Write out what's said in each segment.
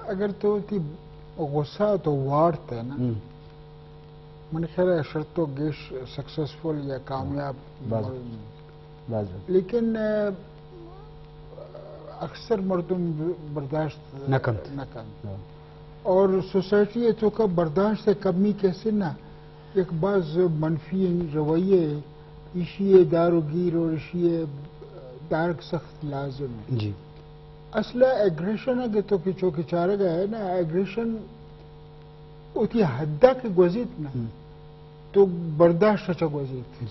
اگر تو تی غصہ تو وارت ہے نا، من خیال ہے شرط تو گیش سکسیسفل یا کامیاب۔ لیکن اکثر مردم برداشت نہ کنت۔ اور سوسائٹی ءِ توکا برداشت ءِ کمی کیسے نا، یک باز منفی رویہ ہے، ایشی ءِ دار و گیر اور ایشی ءِ دارگ سخت لازم ہے۔ اصل ایگریشن اگر تو کہ چوکہ چارگ ہے نا، ایگریشن وتی حدا کہ گوزیت نا، تو برداشت چا گوزیت۔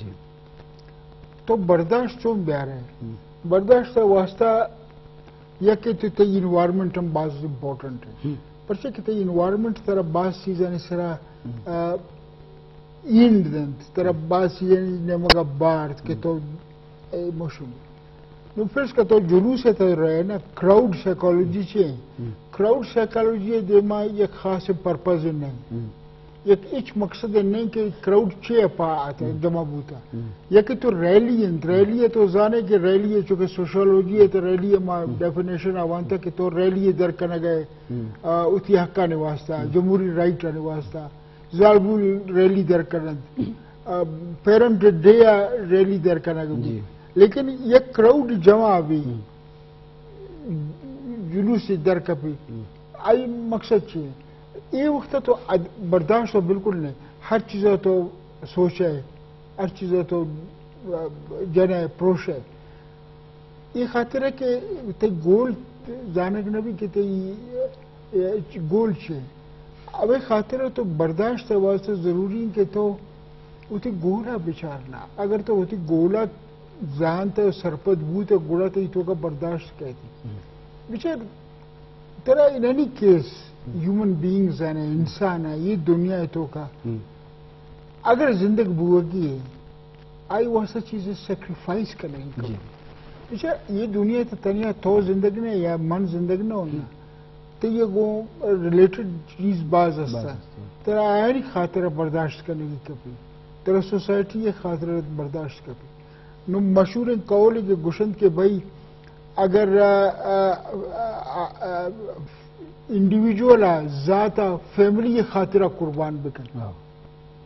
تو برداشت چون بیارے؟ برداشت ءِ واسطہ یکے تو تئی انوائرمنٹ ہم باز امپورٹنٹ ہے۔ پرچہ کہ تئی انوائرمنٹ ترا باز چیزانی سرا، آ، اینڈ دنت، ترا باز چیزانی نیمگا بارت کہ تو اے مشن۔ نو فرض کہ تو جلوس ءِ تو رہے نا، کراؤڈ سائیکالوجی چے؟ کراؤڈ سائیکالوجی ءِ دیما یک خاص پرپز نہیں۔ یک ہچ مقصد نہیں کہ کراؤڈ چے پا آتا، جمع بوتا۔ یک تو ریلی انت، ریلی ءَ تو زانے کہ ریلی ءِ چونکہ سوشیالوجی ءِ تو ریلی ءِ ما ڈیفینیشن آوانتا کہ تو ریلی ءَ در کنگ ءَ، آ، وتی حقانی واسطہ، جمہوری رائٹ آنی واسطہ، زالبول ریلی در کنگ، آ، پیرنٹ ڈے ءَ ریلی در کنگ۔ لیکن یک کراؤڈ جمع بھی، جلوس در کپی۔ آئی مقصد چی ہے؟ اے وقت تو اد-، برداشت تو بالکل نہیں۔ ہر چیز تو سوچے، ہر چیز تو، آ، جنے پروشے۔ اے خاطر ہے کہ تئی گول زانگ نہ بھی کہ تئی، آ، گول چی ہے۔ اوے خاطر تو برداشت ءِ واسطہ ضروری ہے کہ تو وتی گولا بچارنا۔ اگر تو وتی گولا زانت ءُ سرپد بوت، گڑا تئی توکا برداشت کیت۔ بچار، ترا ان اینی کیس، ہیومن بینگز ہیں، انسان ہیں، یہ دنیا ءِ توکا اگر زندگ بوگی ہے، آئی واسطہ چیزیں سیکریفائس کنگی کپی۔ بچار، یہ دنیا ءَ تو تنیا تو زندگ نہ یا من زندگ نہ ہونا۔ تئی گوں ریلیٹڈ چیز باز ہستا۔ ترا آیانی خاطر برداشت کنگی کپی، ترا سوسائٹی ءِ خاطر برداشت کپی۔ نو مشہوریں قولے کہ گوشنت کہ بھئی، اگر، آ، آ، آ، آ، انڈیویجول ءَ، ذات ءَ، فیملی ءِ خاطر قربان بکن۔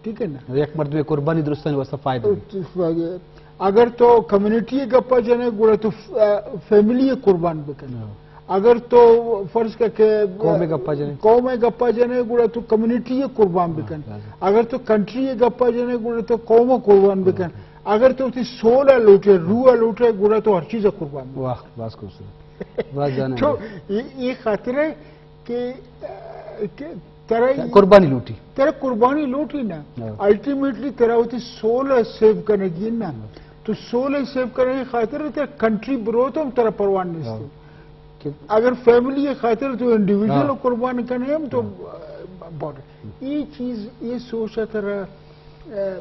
ٹھیک ہے نا؟ یک مردمے قربانی درستانی واسطہ فائدہ نہیں۔ اگر تو کمیونٹی ءِ گپا جنے، گڑا تو ف-، آ، فیملی ءِ قربان بکن۔ اگر تو فرض کر کہ قوم ءِ گپا جنے۔ قوم ءِ گپا جنے، گڑا تو کمیونٹی ءِ قربان بکن۔ اگر تو کنٹری ءِ گپا جنے، گڑا تو قوم ءِ قربان بکن۔ اگر تو وتی سول ءَ لوٹے، روح ءَ لوٹے، گڑا تو ہر چیز ءَ قربان بکن۔ واہ، باز خوبصورت۔ باز جانے۔ تو یہ، یہ خاطر ہے کہ، کہ ترا قربانی لوٹی۔ ترا قربانی لوٹی نا۔ الٹیمیٹلی ترا وتی سول ءَ سیو کنگی نا۔ تو سول ءَ سیو کنگی خاطر ترا کنٹری برو تو ہم ترا پرواہ نیست۔ کہ اگر فیملی ءِ خاطر تو انڈیویجول قربان کنے ہم تو بہت۔ یہ چیز، یہ سوچ ءَ ترا، آ،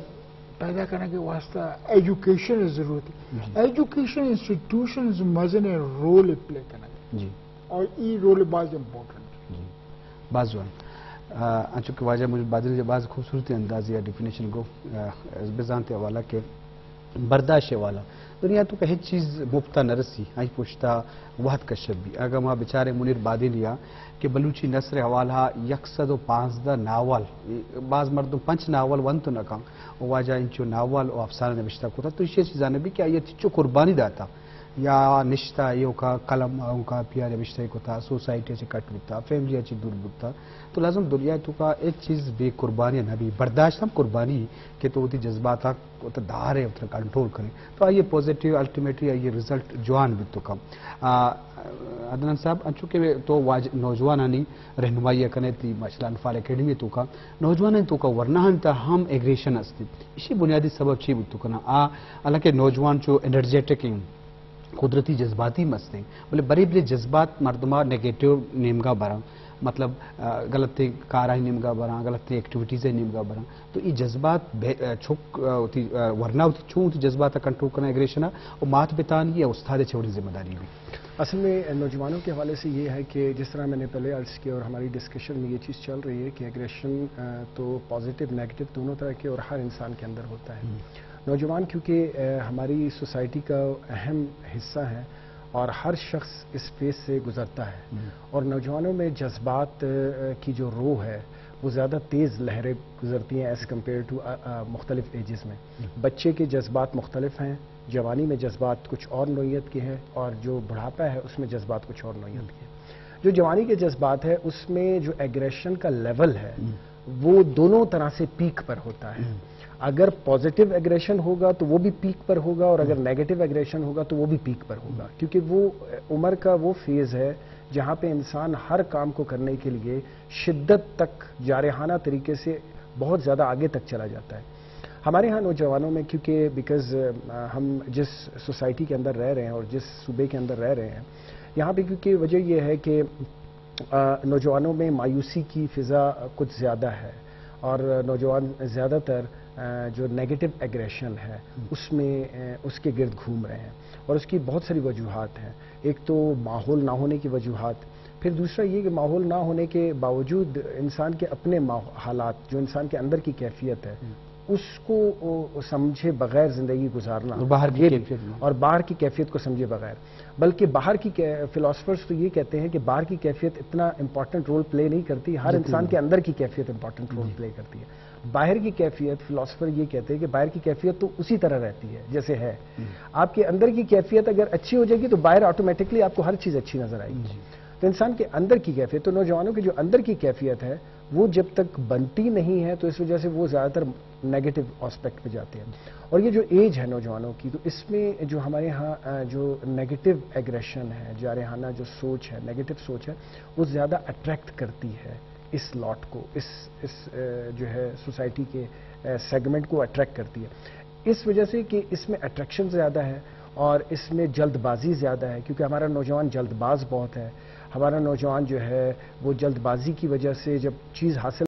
پیدا کرنے کے واسطہ ایجوکیشن ضرورت ہے۔ ایجوکیشن انسٹیٹیوشنز مزن رول پلے کرنے۔ اور یہ رول باز امپورٹنٹ۔ باز جوان۔ آ، انچو کہ واجہ مجیب بادینی ءَ باز خوبصورتی اندازے ءَ ڈیفینیشن گو، آ، بزانت ءِ حوالہ کہ برداشت ءِ حوالہ۔ دنیا ءِ توکا ہچ چیز مفت ءَ نہ رسی، آئی پشت ءَ وہد کشگ بی۔ اگاں ما بچاریں منیر بادینی ءَ کہ بلوچی نثر ءِ حوالہ ءَ یک سد و پانزدہ ناول، باز مردم پنچ ناول ونت نہ کن، و واجہ انچو ناول و افسانہ نبشتہ کتا، تو ایشی ءَ چیزاں نہ بی کہ آئی ءَ چچو قربانی داتا۔ یا نشتہ ایوکا قلم ءُ کاپی ءَ نبشتہ کتا، سوسائٹی ءَ چہ کٹ بوتا، فیملی ءَ چہ دور بوتا۔ تو لازم دنیا ءِ توکا ہچ چیز بے قربانی نہ بی، برداشت ہم قربانی کہ تو وتی جذبات ءَ وت دارے، وت کنٹرول کرے۔ تو آئی ءِ پازیٹیو، الٹیمیٹلی آئی ءِ رزلٹ جوان بیت تو کم۔ آ، عدنان صاحب، انچو کہ تو واج-، نوجوانانی رہنمائی ءَ کنے تی ماشاءاللہ انفال اکیڈمی ءِ توکا، نوجوانانی توکا ورناہانی تہا ہم ایگریشن است۔ ایشی بنیادی سبب چی بوت تو کنا؟ آ، حالانکہ نوجوان چو انرجیٹک ہیں، قدرتی جذباتی مستیں، بلے برے برے جذبات مردما نیگیٹو نیمگا براں، مطلب، آ، غلطیں کارانی نیمگا براں، غلطیں ایکٹیویٹیز نیمگا براں۔ تو ای جذبات بہ-، آ، چک، آ، وتی، آ، ورنا وتی چون وتی جذبات کنٹرول کنا ایگریشن ءَ، و مات پتانی یا استاد چوڑی ذمہ داری بھی؟ اصل میں نوجوانوں کے حوالے سے یہ ہے کہ جس طرح میں نے پہلے عرض کیا اور ہماری ڈسکشن میں یہ چیز چل رہی ہے کہ ایگریشن، آ، تو پازیٹیو نیگیٹو دونوں طرح کے اور ہر انسان کے اندر ہوتا ہے۔ نوجوان کیونکہ، آ، ہماری سوسائٹی کا اہم حصہ ہے اور ہر شخص اس فیز سے گزرتا ہے۔ اور نوجوانوں میں جذبات، آ، کی جو رو ہے، وہ زیادہ تیز لہریں گزرتی ہیں ایز کمپیئر ٹو، آ، آ، مختلف ایجز میں۔ بچے کے جذبات مختلف ہیں، جوانی میں جذبات کچھ اور نوعیت کے ہیں، اور جو بڑھاپا ہے، اس میں جذبات کچھ اور نوعیت کے ہیں۔ جو جوانی کے جذبات ہے، اس میں جو ایگریشن کا لیول ہے، وہ دونوں طرح سے پیک پر ہوتا ہے۔ اگر پازیٹیو ایگریشن ہوگا تو وہ بھی پیک پر ہوگا، اور اگر نیگیٹو ایگریشن ہوگا تو وہ بھی پیک پر ہوگا، کیونکہ وہ عمر کا وہ فیز ہے جہاں پہ انسان ہر کام کو کرنے کے لیے شدت تک جارحانہ طریقے سے بہت زیادہ آگے تک چلا جاتا ہے۔ ہمارے ہاں نوجوانوں میں، کیونکہ بیکاز ہم جس سوسائٹی کے اندر رہ رہے ہیں اور جس صوبے کے اندر رہ رہے ہیں، یہاں پہ کیونکہ وجہ یہ ہے کہ آ، نوجوانوں میں مایوسی کی فضا کچھ زیادہ ہے، اور نوجوان زیادہ تر، آ، جو نیگیٹو ایگریشن ہے، اس میں، آ، اس کے گرد گھوم رہے ہیں، اور اس کی بہت ساری وجوہات ہیں۔ ایک تو ماحول نہ ہونے کی وجوہات، پھر دوسرا یہ کہ ماحول نہ ہونے کے باوجود انسان کے اپنے ماح-، حالات، جو انسان کے اندر کی کیفیت ہے، اس کو، او، سمجھے بغیر زندگی گزارنا، اور باہر کی یہ بھی، کیفیت میں۔ اور باہر کی کیفیت کو سمجھے بغیر، بلکہ باہر کی کے-، فلاسفرز تو یہ کہتے ہیں کہ باہر کی کیفیت اتنا امپورٹنٹ رول پلے نہیں کرتی، ہر انسان کے اندر کی کیفیت امپورٹنٹ رول پلے کرتی ہے۔ باہر کی کیفیت، فلاسفر یہ کہتے ہیں کہ باہر کی کیفیت تو اسی طرح رہتی ہے جیسے ہے۔ آپ کے اندر کی کیفیت اگر اچھی ہو جائے گی تو باہر آٹومیٹکلی آپ کو ہر چیز اچھی نظر آئے گی۔ تو انسان کے اندر کی کیفیت، تو نوجوانوں کی جو اندر کی کیفیت ہے، وہ جب تک بنتی نہیں ہے تو اس وجہ سے وہ زیادہ تر نیگیٹو آسپیکٹ پہ جاتے ہیں۔ اور یہ جو ایج ہے نوجوانوں کی، تو اس میں جو ہمارے ہاں، آ، جو نیگیٹو ایگریشن ہے، جارحانہ جو سوچ ہے، نیگیٹو سوچ ہے، وہ زیادہ اٹریکٹ کرتی ہے اس لاٹ کو، اس، اس، آ، جو ہے سوسائٹی کے، آ، سیگمنٹ کو اٹریکٹ کرتی ہے۔ اس وجہ سے کہ اس میں اٹریکشن زیادہ ہے اور اس میں جلد بازی زیادہ ہے، کیونکہ ہمارا نوجوان جلد باز بہت ہے۔ ہمارا نوجوان جو ہے، وہ جلد بازی کی وجہ سے جب چیز حاصل